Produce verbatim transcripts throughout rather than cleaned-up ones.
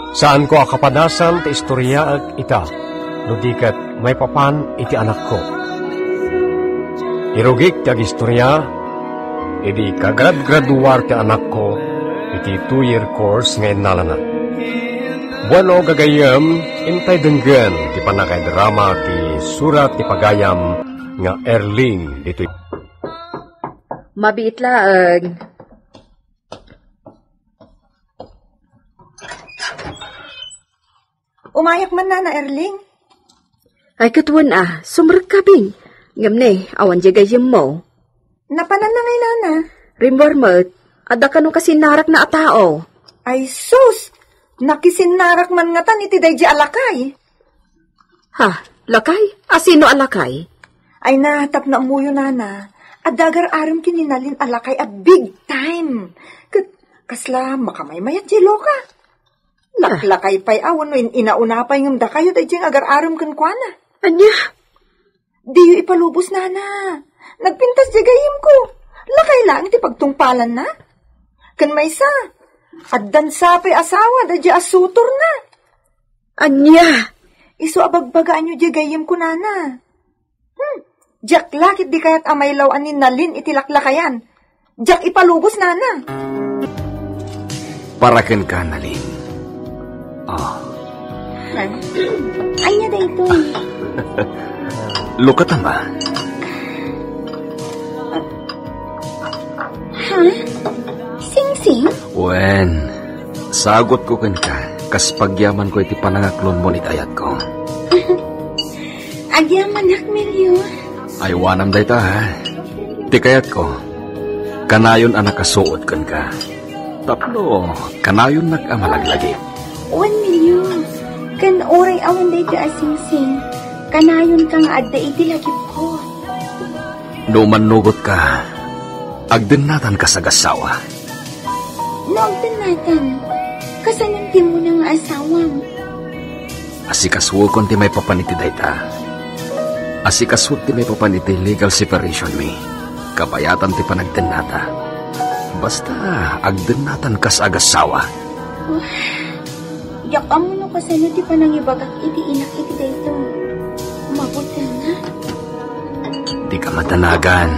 Saanko a kapadasan ti istoriaek ita, no di ket maipapan iti anakko. Irugik ti agistoria, idi kagragraduar ti anakko iti two-year course nga innalana. Bueno, gagayyem, intay denggen ti pannakaidrama ti surat ti pagayam nga Erling ditoy. Mabiit laeng. Umayak man, Nana Erling. Ay, ket wen a, sumrekka, Bing. Ngem ne, awan diay gayyemmo. Napananna ngay, Nana? Rimmuar met, adda kano kasinnarakna a tao. Ay, sus! Nakisinnarak man ngatan iti daydi a lakay. Ha? Lakay? Asino a lakay? Ay na, tapno ammoyo, Nana. Adda agar-arem ken ni Nalin a lakay a big time. Ket kasla makamaymayat diay loka. Laklakay pay a wenno in-inauna pay ngem dakayo daydiay nga agar-arem kenkuana. Ania? Diyo ipalubos, Nana. Nagpintas diay gayyemko. Lakay laeng ti pagtungpalanna. Ken maysa, addan sa pay asawa daydiay a sutorna. Ania? Isu a bagbagaanyo diay gayyemko, Nana. Hmm, diak la ketdi kayat a mailaw-an ni Nalin iti laklakayan. Diak ipalubos, Nana. Para kenka, Nalin. Oh. Ha? Ania daytoy? Lukatama. Ha? Singsing? Wen, sagutko kenka, kas pagyamanko iti panangaklonmo iti ayatko. Agyamanak, Melio. Aywanam dayta, ha? Ti kayatko, kanayon a nakasuot kenka. Tapno, kanayonnak a malaglagip. Wen, Melio. Ken uray awan dayta a singsing, kanayonka nga adda iti lagipko. No mannugotka, agdennatanka kas agassawa. No agdennatan, kasanon ti umuna nga asawam? Asikasuokon ti maipapan iti dayta. Asikasuok ti maipapan iti legal separationmi. Kabayatan ti panagdennata. Basta, agdennatan kas agassawa. Diak ammo no kasano ti panangibagak iti inak iti daytoy. Mabuti nga. Dika madanagan,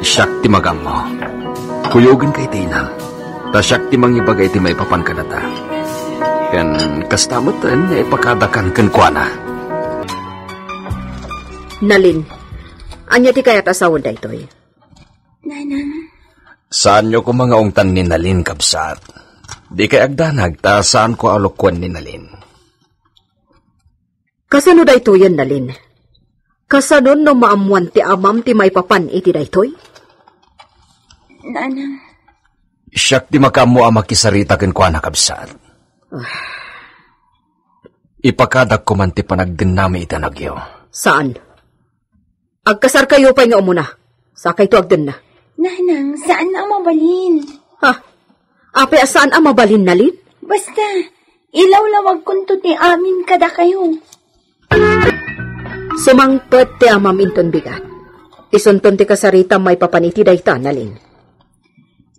siak ti magammo. Kuyogenka iti inam, ta siak ti mangibaga iti maipapan kadata. Ken kasta metten nga ipakadakan kenkuana. Nalin, ania ti kayat a sawen daytoy? Nanang. Saanyo koma nga ungtan ni Nalin, kabsat. Dikay agdanag ta saanko a lokuen ni Nalin. Kasano daytoyen, Nalin? Kasano no maammuan ti amam ti maipapan iti daytoy? Nanang. Siak ti makaammo a makisarita kenkuana, kabsat. Ah. Ipakadak koman ti panagdennami iti anakyo. Saan? Agkasarkayo pay nga umuna. Sakayto agdenna. Nanang, saan a mabalin. Ha? Apay a saan a mabalin, Nalin? Basta, ilawlawagkonto ti amin kadakayo. Sumangpet ti amam inton bigat. Isunton ti kasaritam maipapan iti dayta, Nalin.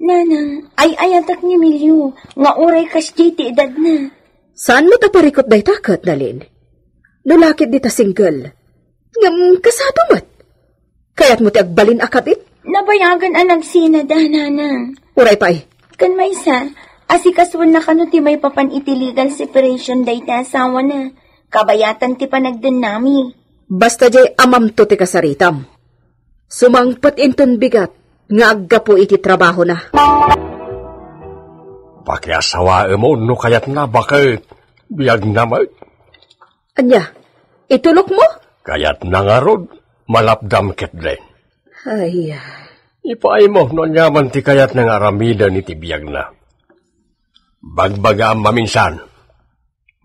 Nanang, ay-ayatek ni Emilio, nga uray kasdiay ti edadna. Saan met a parikut dayta ket, Nalin? No la ketdi ta single, ngem kasado met. Kayatmo ti agbalin a kabit? Nabayagan a nagsinada, Nanang. Uray pay. Ken maysa, asikasuenna kano ti maipapan iti legal separation dayta asawana. Kabayatan ti panagdennami. Basta diay amamto ti kasaritam. Sumangpet inton bigat nga aggapu iti trabahona. Pakiasawaem no kayatna, baket biagna met. Ania? Itulokmo? Kayatna ngarud, malapdam ketdi. Ay. Ipaaymo no aniaman ti kayatna nga aramiden iti biagna. Bagbagaam maminsan.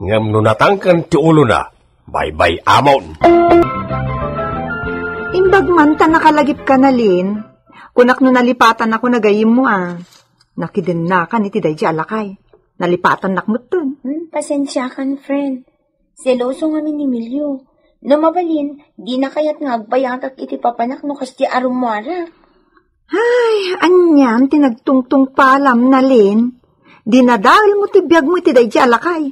Ngem no natangken ti ulona, baybay-amon. Imbag man ta nakalagipka, Nalin. Kunak no nalipatannakon a gayyemmo a. Nakidennakan iti daydi a lakay. Nalipatannak metten. Hmm, pasensiakan, friend. Seloso ngamin ni Emilio. No mabalin, dina kayat nga agbayagak iti papanak no kasdi a rummuarak. Ay, anian ti nagtungtungpalam, Nalin? Dinadaelmo ti biagmo iti daydi a lakay.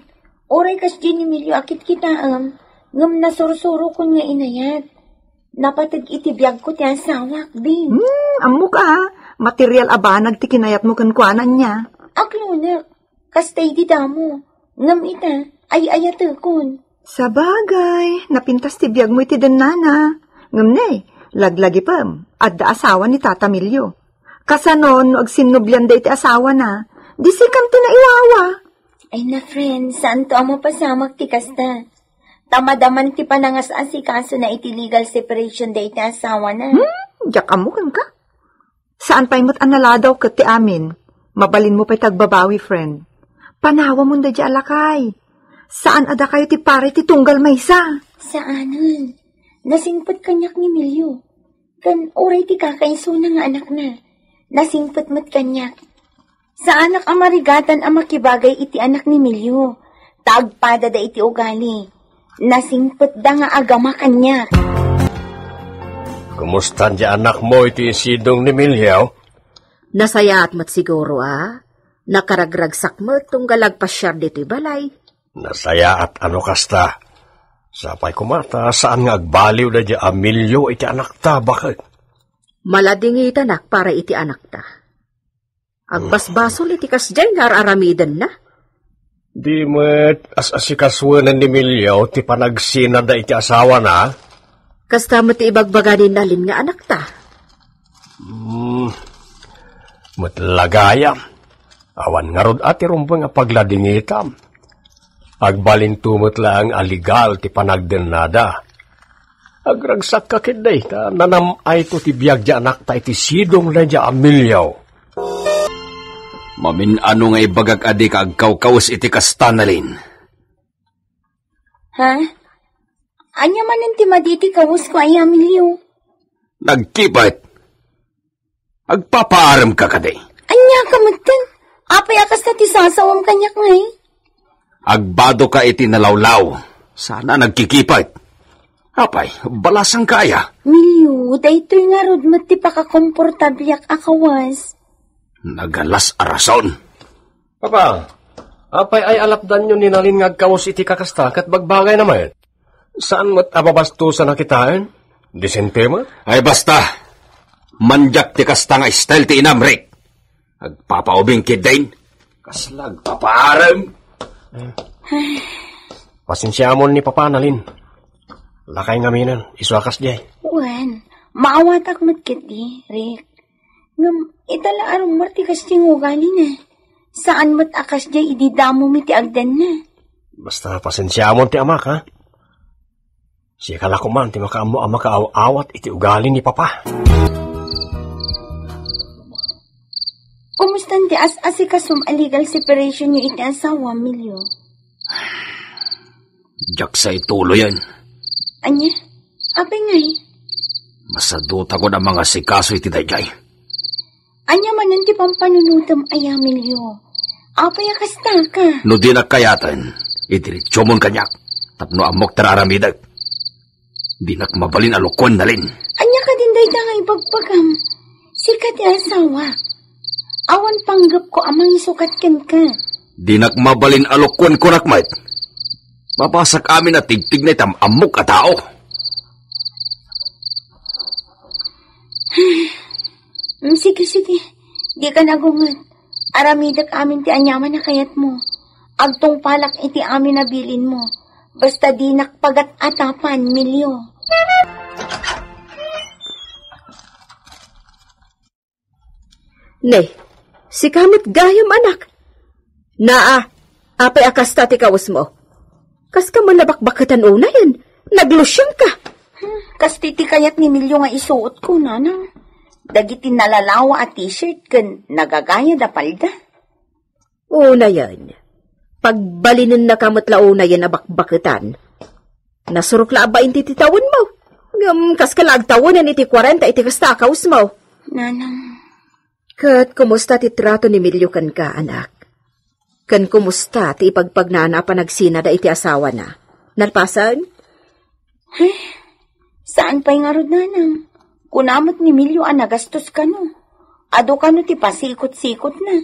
Uray kasdi ni Emilio a kitkitaem, ngem nasursurokon nga inayat. Napateg iti biagko ti asawak, Bing. Hmm, ammok a, material a banag ti kinayatmo kenkuana ania. Aglunek, kasta idi damo. Ngem ita, ay-ayatekon. Sabagay, napintas ti biagmo iti dennana. Ngem ne, laglagipem, adda asawa ni Tata Emilio. Kasano no agsinnublianda iti asawana? Di sikam ti naiwawa. Ay na, friend, saanto a mapasamak ti kasta. Ta madaman ti panangas-asikasona iti legal separation da iti asawana. Hmm, diak ammo kenka. Saan pay met a naladaw ket ti amin. Mabalinmo pay ti agbabawi, friend. Panawamon daydiay a lakay. Saan a dakayo ti para iti tunggal maysa. Saanen. Nasingpet kaniak ni Emilio. Ken uray ti kakaisuna nga anakna, nasingpet met kaniak. Saanak a marigatan a makibagay iti anak ni Emilio. Ta agpadada iti ugali. Nasingpetda nga agama kaniak. Kumusta ti anakmo iti sidong ni Emilio? Nasayaat met siguro a. Nakaragragsak met tunggal agpasiar ditoy balay. Nasayaat a no kasta. Sapay koma ta saan nga agbaliw daydiay a Emilio iti anakta, baket. Maladingitanak para iti anakta. Agbasbasol iti kasdiay nga ar-aramidenna. Di met as-asikasuenen ni Emilio ti panagsinada iti asawana. Kasta met ti ibagbaga ni Nalin nga anakta. Hmm. Met la gayam. Awan ngarud a ti rumbeng a pagladingitam. Agbalinto met laeng a legal ti panagdennada. Agragsakka ketdi ta nanam-ayto ti biag ti anakta iti sidong daydiay a Emilio. Mamin-ano nga ibagak a dika agkawkawes iti kasta, Nalin? Ha? Ania manen ti madi iti kawesko, ay Emilio? Nagkipet. Agpapaaremka kadi? Ania ka metten? Apay a kasta ti sasawam kaniak ngay? Agbadoka iti nalawlaw. Sana nagkikipet. Apay, balasangka aya? Emilio, daytoy ngarud met ti pakakomportabliak a kawas. Nagalas a rason. Papa, apay ay alapdanyo ni Nalin nga agkawes iti kakasta ket bagbagayna met? Saan met a babastosan a kitaen? Disente met? Ay basta, mandiak ti kasta nga style ti inam, Rick. Agpapaubing ketdin. Kasla agpapaarem. Pasensiamon ni Papa, Nalin. Lakay ngaminen, isu a kasdiay. Wen, maawatak met ketdi, Rick. Ngem, ita la a rummuar ti kasdiay nga ugalina. Saan met a kasdiay idi damo mi ti agdanna. Basta pasensiamon ti amak, ha? Sika la koman ti makaammo a makaaw-awat iti ugali ni Papa. Kumustan ti as-asikasom a legal separation yo iti asawa, Emilio? Diak sa ituloyen. Ania? Apay ngay? Masadutakon a mangasikaso iti daydiay. Ania manen ti pampanunotem, ay Emilio? Apay a kasta ka? No dinak kayaten, idiretsomon kaniak, tapno ammok ti ar-aramidek. Dinak mabalin a lokuen, Nalin. Ania kadin dayta nga ibagbagam? Sika ti asawa. Awan panggepko a mangisukat kenka. Dinak mabalin a lokuen, kunak met. Mabasak amin a tigtigna iti am-ammok a tao. Mm, sige, sige. Dika nagunget. Aramidek amin ti aniaman a kayatmo. Agtungpalak iti amin a bilinmo. Basta dinak pagat-atapan, Emilio. Ne, sika met gayam, anak. Naa, apay a kasta ti kawesmo? Kaska man nabakbaketan unayen, naglusiangka. Hmm, kasta ti kayat ni Emilio nga isuotko, nanang. Dagiti nalalawa a t-shirt ken nagagayad a palda. Unayen, pagbalinennaka met la unayen a bakbaketan. Nasurok la a bainte ti tawenmo. Ngem kaska la agtawenen iti kuarenta iti kasta a kawesmo. Nanang. Ket kumusta ti trato ni Emilio kenka, anak? Ken kumusta ti ipagpagnana a panagsinada iti asawana? Nalpasen? Ay, saan pay ngarud, nanang. Kuna met ni Emilio a nagastos kano. Adu kano ti pasikot-sikotna.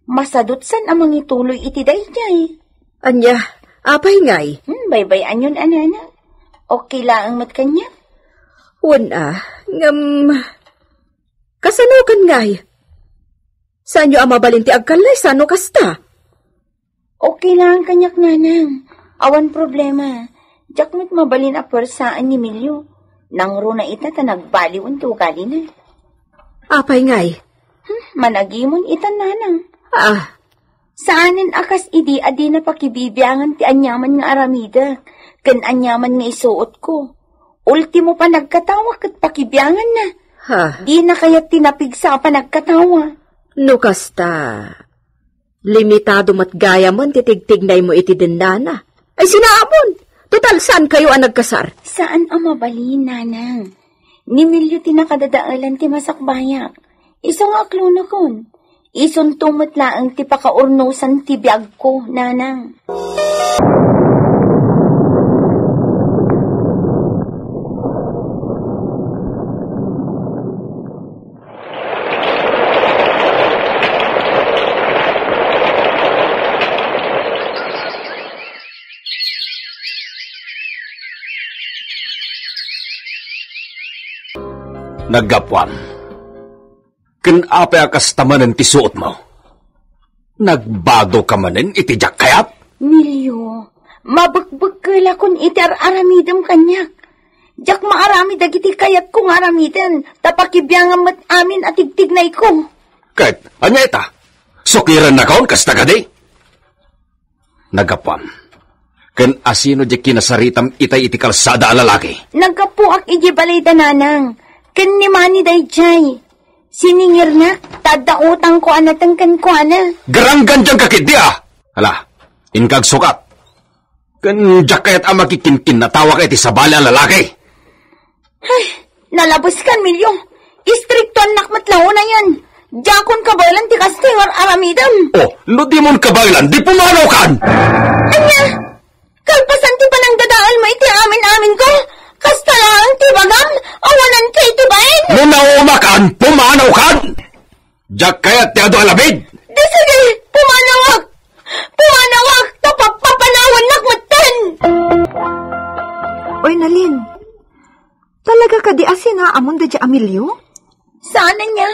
Masadutsan a mangituloy iti daydiay. Ania, Apay ngay? Hmm, baybay-anyon, a nanang. Okay laeng met kaniak. Wen a, ngem, kasano ken ngay? Saanyo a mabalin ti agkallay, sano kasta? Okay laeng kaniak, nanang. Awan problema. Diak met mabalin a puersaen ni Emilio. Nangruna ita ta nagbaliwen ti ugalina. Apay ngay? Hmm, managimon ita, nanang. Ah. Saanen a kas idi a dina pakibibiangan ti aniaman nga aramidek ken aniaman nga isuotko. Ultimo panagkatawa ket pakibianganna. Ha? Dina kayat ti napigsa a panagkatawa. No kasta, limitado met gayamen ti tigtignaymo iti dennana. Ay, sinaamon! Total, saankayo a nagkasar? Saan a mabalin, nanang. Ni Emilio ti nakadadaelan ti masakbayak. Isu nga aklonakon. Isunto met laeng ti pakaurnosan ti biagko, nanang. Naggapuam. Ken apay a kasta manen ti suotmo? Nagbadoka manen iti diak kayat? Emilio, mabekbekkelakon iti ar-aramidem kaniak. Diak maaramid dagiti kayatko nga aramiden, ta pakibiangam met amin a tigtignayko. Ket, ania ita? Sukirennakon, kasta kadi? Naggapuam. Ken asino diay kinasaritam itay iti kalsada a lalaki? Naggapuak idiay balayda, nanang. Ken ni Manny daydiay. Siningirnak, ta adda utangko a nateng kenkuana. Garanggan diay kakiddi a! Hala, inka agsukat. Ken diak kayat a makikinkinnatawa ka iti sabali a lalaki. Ay, nalabeskan, Emilio. Istriktoannak met la unayen. Diakon kabaelan ti kasta nga ar-aramidem. Oh, no dimon kabaelan, di pumanawkan! Ania? Kalpasan ti panangdadaelmo iti amin-aminko? Kasta laeng ti ibagam? Awananka iti bain? No naumakan, pumanawkan! Diak kayat ti adu a labid! Di sige, pumanawak! Pumanawak, ta papapanawannak metten! Oy, Nalin, talaga kadi a sinaamon daydiay Emilio? Saan ania?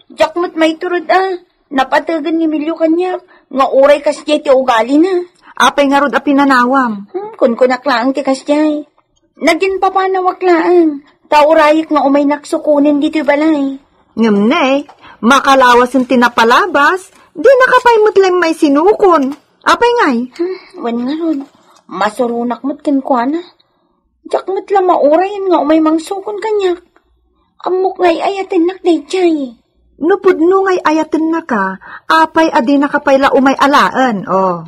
Diak met maiturod a. Napategen ni Emilio kaniak nga uray kasdiay ti ugalina. Apay ngarud a pinanawam? Hmm, kunkunak laeng ti kasdiay. Naginpapanawak laeng, ta urayek nga umaynak sukonen ditoy balay. Ngem ne, makalawasen ti napalabas, dinaka pay met la immaysinukon. Apay ngay? Hmm, wen ngarud, masuronak met kenkuana. Diak met la maurayen nga umay mangsukon kaniak. Ammok nga ay-ayatennak daydiay. No pudno nga ay-ayatennaka, apay a dinaka pay la umay alaen, oh.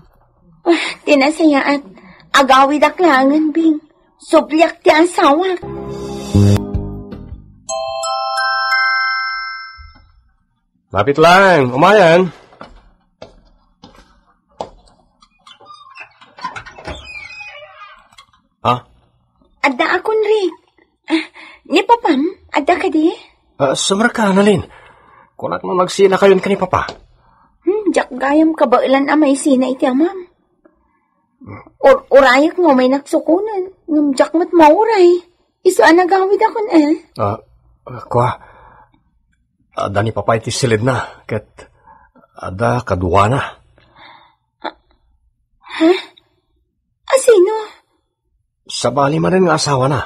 Ah, ti nasayaat, agawidak laengen, Bing. Subliak ti asawak. Mapit lang, umayan. Ha? Adda akon, Rick. Ah, ni Papam, adda kadi? Ah, sumrek ka, Nalin. Kunak no nagsinakayon ken ni Papa. Hmm, diak gayam kabaelan a maisina iti amam. Ur-, urayek nga umaynak sukonen, ngem diak met mauray. Isu a nagawidakon, eh. Ah, ah, kua, adda ni Papa iti silidna, ket adda kaduana. Ha? Asino? Sabali manen nga asawana.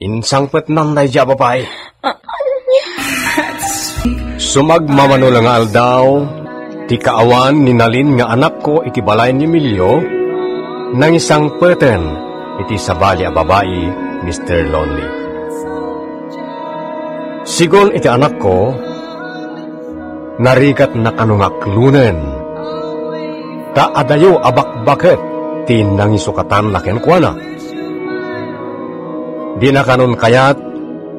Insangpetnan daydiay a babai. A-, ania? Sumagmamano la nga aldaw, ti kaawan ni Nalin nga anakko iti balay ni Emilio, nangisangpeten iti sabali a babai, Mister Lonely. Sigun iti anakko, narigatna kano nga aklonen, ta adayo a bakbaket ti nangisukatanna kenkuana. Dina kanon kayat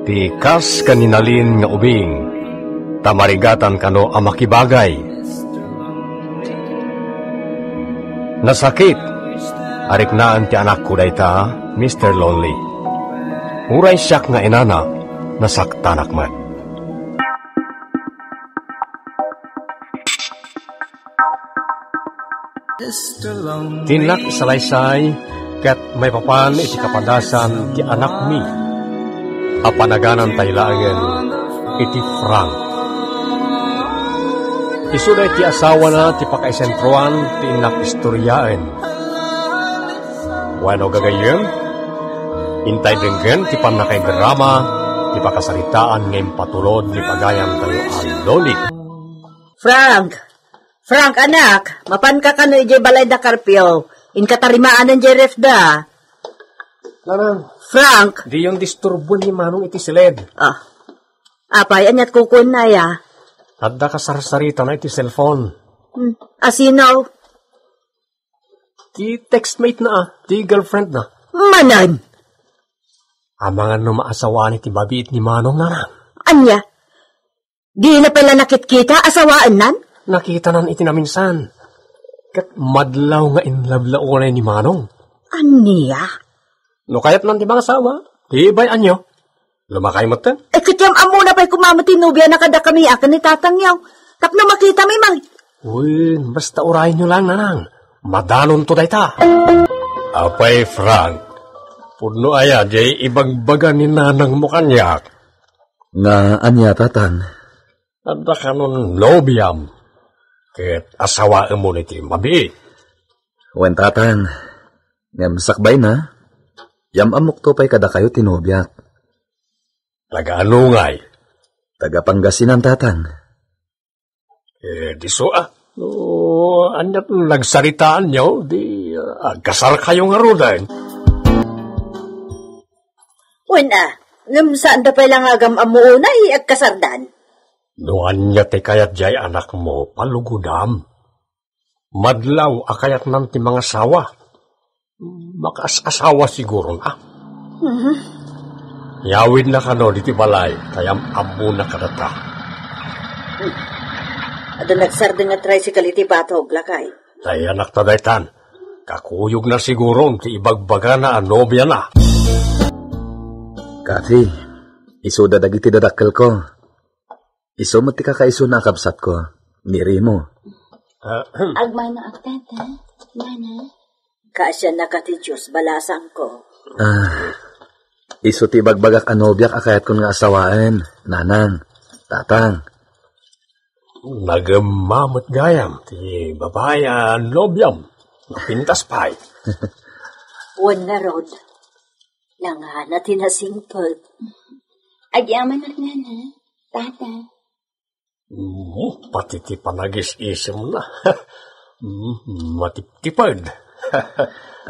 ti kas ken ni Nalin nga ubing, ta marigatan kano a makibagay. Nasakit a riknaan ti anakko dayta, Mister Lonely. Uray siak nga inana, nasaktanak met. Ti innak isalaysay ket maipapan iti kapadasan ti anakmi a panaganantay laengen iti Frank. Isuda iti asawana ti pakaisentroan ti innak istoriaen. Wenno gagayyem, intay denggen ti pannakaidrama ti pakasaritaan nga impatulod ni pagayantayo a Loli. Frank! Frank, anak, mapanka kano idiay balay da Carpio? Inka ta rimaanen diay ref da. Nanang, Frank! Diyon disturboen ni Manong iti siled. Ah. Apay, aniat kukuenna ya? Adda kasarsaritana iti cellphone. Hmm. Asino? Ti textmate na, ah. Ti girlfriend na. Manen! Amangan no maasawaan iti mabiit ni Manong, nanang. Ania? Dina pay la nakitkita a sawaennan? Nakitanan iti naminsan. Ket madlaw nga inlove la unay ni Manong. Ania? No kayatnan ti mangasawa, ti bay-anyo. Lumakay metten. Eh, ket yam-ammona pay koma met ti nobiana kadakami a ken ni tatangyo. Tapno makitami man. Wen, basta urayenyo lang, nanang. Madanonto dayta. Apay, Frank, pudno aya diay ibagbaga ni nanangmo kaniak? Nga ania, tatang? Adda kanon nobiam, ket asawaemon iti mabiit. Wen, tatang, ngem sakbayna, yam-ammokto pay kadakayo ti nobiak. Taga ano ngay? Taga Pangasinan, tatang. Eh, di so, ah. No, aniat nagsaritaanyo, di, ah, agkasarkayo ngaruden. Wen, ah, ngem saan da pay la nga agam-ammo unay agkasardan? No ania ti kayat diay anakmo, palugodam. Madlaw a kayatnan ti mangasawa. Makaas-asawa siguron, ah. Mhm. Yawidna kano diti balay, ta yam-ammona kadata. Hmm. Adda nagsardeng nga tricycle iti batog, lakay. Tay anakta daytan. Kakuyogna siguron ti ibagbagana a nobiana. Kathy, isuda dagiti dadakkelko. Isu met ti kakaisuna a kabsatko, ni Remo. Ah, Agmano ak, tata, nanang. Kaasiannaka ti Dios, balasangko. Ah, isu ti ibagbagak a nobiak a kayatkon nga asawaen, nanang, tatang. Nagemma met gayam ti babai a nobiam. Napintas pay. Wen ngarud, nangana ti nasingpet. Agyamanak, nanang, tata. Mm, pati ti panagis-isimna. Mm, matiptiped.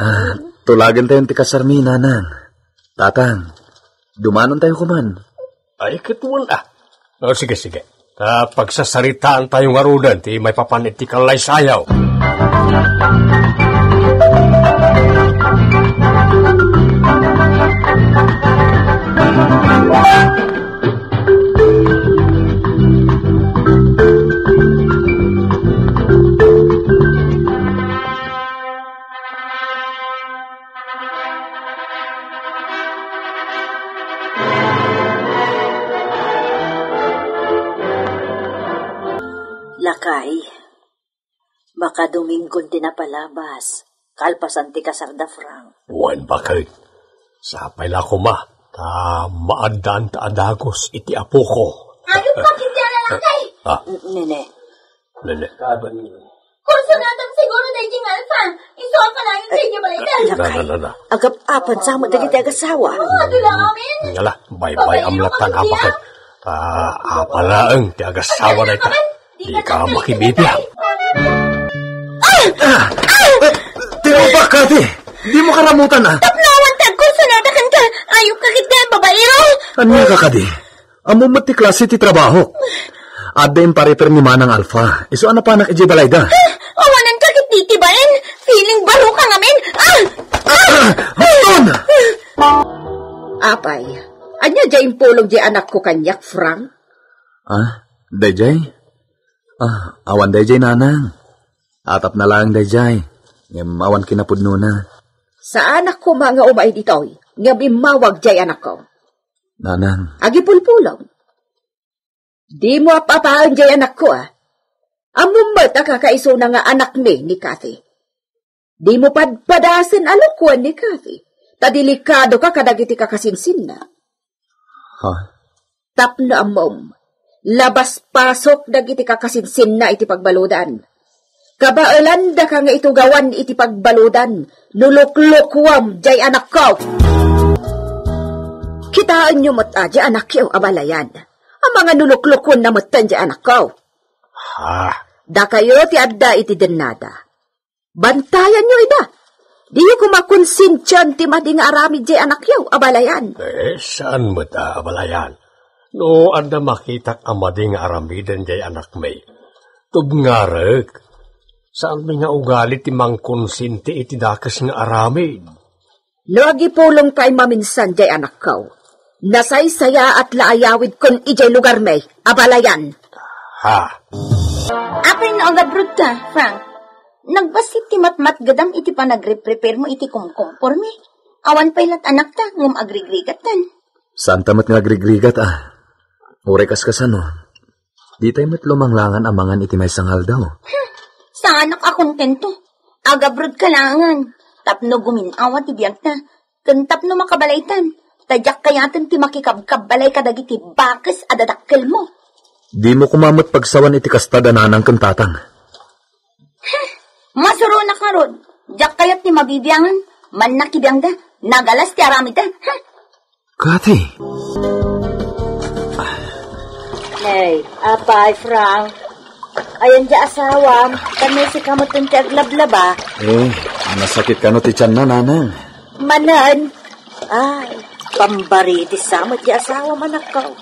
Ah, tulagentayon ti kasarmi, nanang. Tatang, dumanontayo koman. Ay, ket wen, ah. Oh, sige, sige. Ta pagsasaritaantayo ngaruden ti maipapan iti kallaysayaw. Lakay, makadominggon ti napalabas, kalpasan ti kasarda Frank. Wen, baket. Sapay la koma, ta maaddaan ta a dagus iti apoko. Ayok pa, kiti a lalaki! Ah. N-, nene. Nene. Kursunadam siguro daydi nga alfa. Isu a kanayon daydi balay da. Lakay. Na, na, na, na. Agap-apan sa met dagiti agasawa. Oh, adu lang amin. Ngala, baybay-am latta nga baket. Ah, apa laeng ti agasawa dayta. Di ka makibibiag. Ah! Ah! Tinubak ka, di. Di mo karamutan, ah. Tapno awan ti agkursunada kenka. Ayok ka ket nga babaero. Ania ka kadi? Ammom met ti klase ti trabahok. Adda impareper ni Manang Alfa. Isu a napanak idiay balayda. Ah, awanan ka ket di ti bain. Feeling baro ka ngamin. Ah! Ah! Ton! Apay, ania diay impulong diay anakko kaniak, Frank? Ah, daydiay? Ah, awan daydiay, nanang. Atapna laeng daydiay. Ngem awan kinapudnona. Saanak koma nga umay ditoy, ngem immawag diay anakko. Nanang. Agipulpulong. Dimo ap-apaen diay anakko, ah. Ammom met a kakaisuna nga anakmi ni Kathy. Dimo padpadasen a lukuen ni Kathy, ta delikadoka kadagiti kakasinsinna. Ha? Tapno ammom, labaspasok dagiti kakasinsinna iti pagbaludan. Kabaelandaka nga itugawan iti pagbaludan no luklukuem jay anakko. Kitaenyo met a jay anakyo a balayan. Amangan no luklukuenna metten jay anakko. Ha? Dakayo ti adda iti dennada. Bantayanyo ida. Diyo koma konsensian ti madi nga aramid jay anakyo a balayan. Eh, saan met a abalayan? No adda makitak a madi nga aramiden jay anakmi, tubngarek. Saanmi nga ugali ti mangkonsenti iti dakes nga aramid. No agipulong pay maminsan jay anakko, nasaysayaat la a yawidkon idiay lugarmi a balayan. Ha? Apay no agabrodka, Frank? Nagbassit ti matmatgedam iti panagripreparemo iti kumkumpormi. Awan pay lat anakta, ngem agrigrigattan. Saanta met nga agrigrigat, a. Uray kas kasano. Ditay met lumanglangan a mangan iti maysa nga aldaw. Hmm, saanak a kontento. Agabrodka laengen. Tapno gumin-awa ti biagta. Ken tapno makabalaytan. Ta diak kayaten ti makikabkabbalay kadagiti bakes a dadakkelmo. Dimo koma met pagsawan iti kasta da nanang ken tatang. Masuronak ngarud. Diak kayat ti mabibiangan. Mannakibiangda. Nagalas ti aramidda. Hmm. Kathy! Hey, apay, Frank. Ayan di asawam, kano sika met ti aglablaba? Eh, nasakit kano ti tiyanna, nanang? Manen. Ay, pambaritis sa met di asawam, anakko.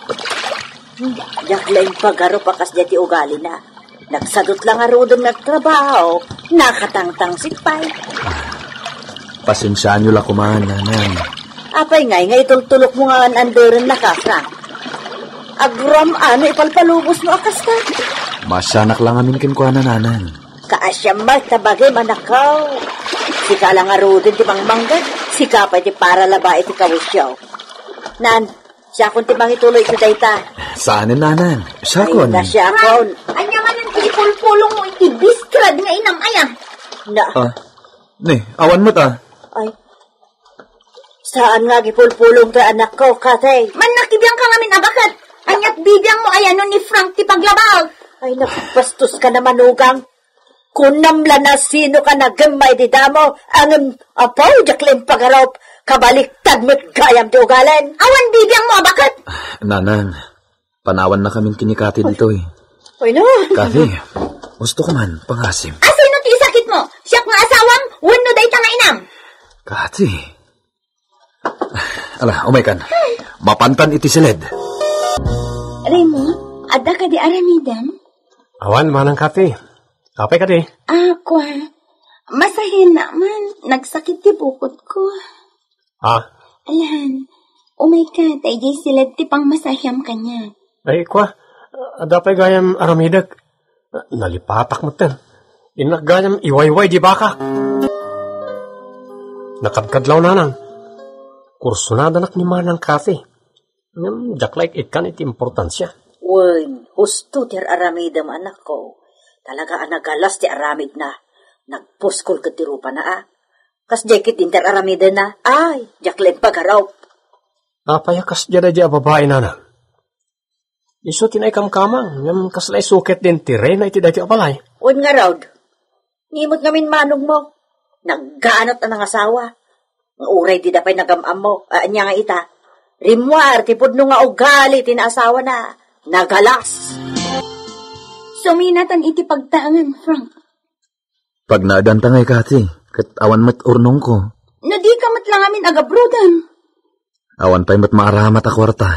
Hmm, diak la impagarup a kasdiay ti ugalina. Nagsadut la ngaruden nga agtrabaho, nakatangtangsit pay. Pasensiaanyo la koma, nanang. Apay ngay nga itultulokmo nga an-anderennaka, Frank? Agraman no ipalpalubosmo a kasta. Maasianak la ngamin kenkuana, nanang. Kaasiam met ta bagim, anakko. Sika la ngaruden ti mangmanggad, sika pay ti paralaba iti kawisyo. Nan, Siakon ti mangituloy iti dayta. Saanen, nanang. Siakon. Ay, na siakon. Ania manen ti ipulpulongmo iti bistrad nga inam aya? Na. Ah, ni, awan met, a. Ay. Saan nga agipulpulong ti anakko, Kathy? Mannakibiangka ngamin a baket. Aniat bibiangmo aya no ni Frank ti paglabag? Ay, nagbastoska na, manugang. Kunam la no sino ka nagem idi damo, ngem, apo, diak la impagarup, kabaliktad met gayam ti ugalin. Awan bibiangmo a baket. Nanang, panawannakamin ken ni Kathy ditoy. Uy, no. Kathy, gusto ko man, pangasim. A, sino ti isakitmo? Siak nga asawam, wenno dayta nga inam? Kathy. Ala, umaykan. Mapantan iti siled. Remo, adda kadi aramidem? Awan, manang Kathy. Apay kadi? A, kua. Masahiennak man. Nagsakit ti bukotko. A? Alan, umayka, ta idiay siled ti pangmasahiam kaniak. Ay, kua. Adda pay gayam aramidek. Nalipatak metten. Innak gayam iwayway di bakak. Nakadkadlaw, nanang. Kursunadanak ni manang Kathy. Ngem diak la ik-ikkan iti importansia. Wen, husto ti ar-aramidem, anakko. Talaga a nagalas ti aramidna. Nagpuskol ket ti rupana, a. Kasdiay ket ti inter-aramidenna. Ay, diak la impagarup. Apay a kasdiay daydi a babai, nanang? Isu ti naikamkamang, ngem kasla isu ket din ti reyna iti daytoy a balay. Wen ngarud, ni met ngamin manongmo. Nagganat a nangasawa. Nga uray dida pay nagam-ammo, a, ania nga ita? Rimmuar ti pudno nga ugali ti naasawana. Nagalas. Suminatan iti pagtaengan, Frank. Pagnaedanta ngay, Kathy, ket awan met urnongko. No di ka met la ngamin agabrodan. Awan pay met maaramat a kuarta.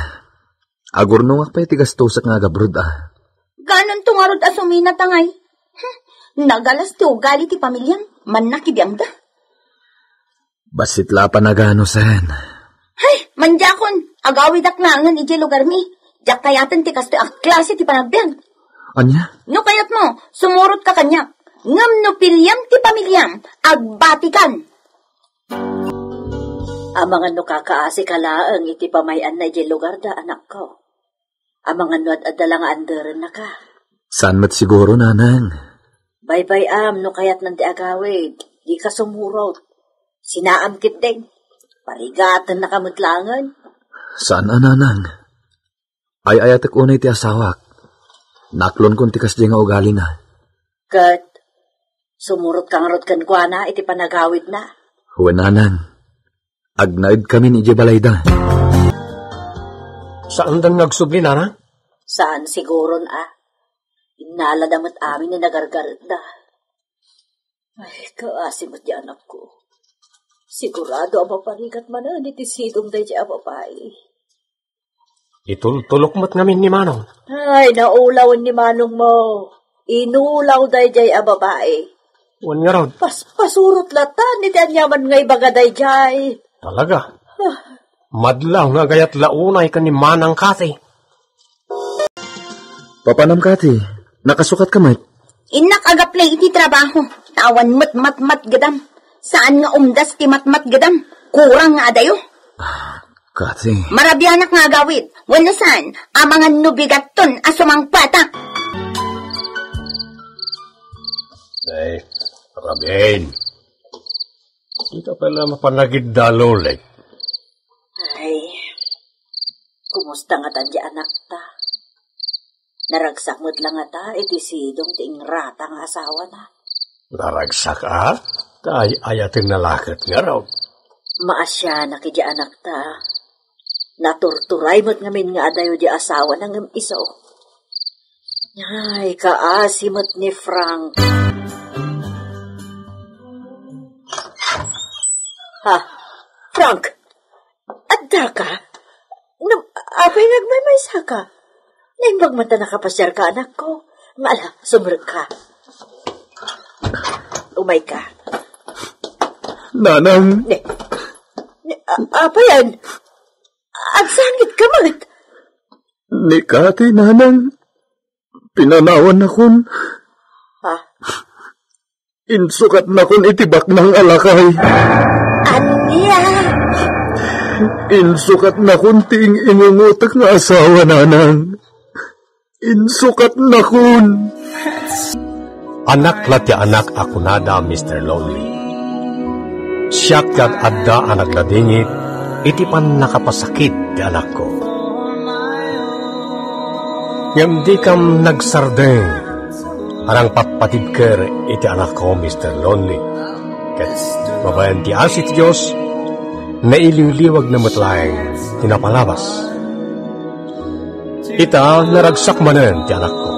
Agurnongak pay ti gastosek nga agabrod, a. Gananto ngarud a suminata ngay. Hmm, nagalas ti ugali ti pamiliam, mannakibiangda. Bassit la a panaganusen. Hay, mandiakon, agawidak laengen idiay lugarmi. Diak kayaten ti kastoy a klase ti panagbiag. Ania? No kayatmo, sumurotka kaniak. Ngem no piliam ti pamiliam, agbatikan. Amangan no kakaasika laeng iti pamay-anna idiay lugarda, anakko. Amangan no ad-adda la nga anderennaka. Saan met siguro, nanang? Baybay-am no kayatnan ti agawid. Dika sumurot. Sinaam ketdin. Parigatennaka met laengen. Saan a, nanang. Ay-ayatek unay ti asawak. Naaklonko ti kasdiay nga ugalina. Ket sumurotka ngarud kenkuana iti panagawidna. Wen, nanang. Agnaedkamin idiay balayda. Saandan nga agsubli, nanang? Saan siguron a. Innalada met amin ni nagargaretda. Ay, kaasi met ti anakko. Sigurado a maparigat manen iti sidong daydiay a babai. Itultulok met ngamin ni Manong. Ay, naulawen ni Manong mo. Inulaw daydiay a babai. Wen ngarud. Pas-, pasurot latan iti aniaman nga ibaga daydiay. Talaga? Ah. Madlaw nga agayat la unay ken ni Manang Kati. Papanam, Kati, nakasukat ka met? Innak agaplay iti trabaho. Tawan met matmatgedam. Saan nga umdas ti matmatgedam. Kurang nga adayo. Ah, Kati. Marabianak nga agawid. Wenno saan, amangan no bigatton a sumangpatak. Ay, Rabin. Dika pala mapanagidda, Lolit. Ay, kumusta ngata di anakta? Naragsak met la ngata iti sidong ti ingrata nga asawana. Naragsak a? Tay ayaten nalaket ngarud. Maasianak iti anakta. Naturturay met ngamin nga adayo di asawana ngem isu. Ay, kaasi met ni Frank. Ha? Frank? Adda ka? Ngem, apay nga agmaymaysa ka? Naimbag man ta nakapasiar ka, anakko. Nga ala, sumrek ka. Umay ka. Nanang. Ne, ne, a-, apayan? Agsangit ka met. Ni Kati, nanang. Pinanawannakon. Ha? Insukatnakon iti baknang a lakay. Ania? Insukatnakon ti ing-ingungotek nga asawa, nanang. Insukatnakon. Anak la ti anak a kunada, Mister Lonely. Siak ti ad-adda a nagladingit iti pannakapasakit ti anakko. Ngem dikam nagsardeng a nangpatpatibker iti anakko, Mister Lonely. Ket babaen ti asi ti Dios, nailiwliwagna met laeng ti napalabas. Ita, naragsak manen ti anakko.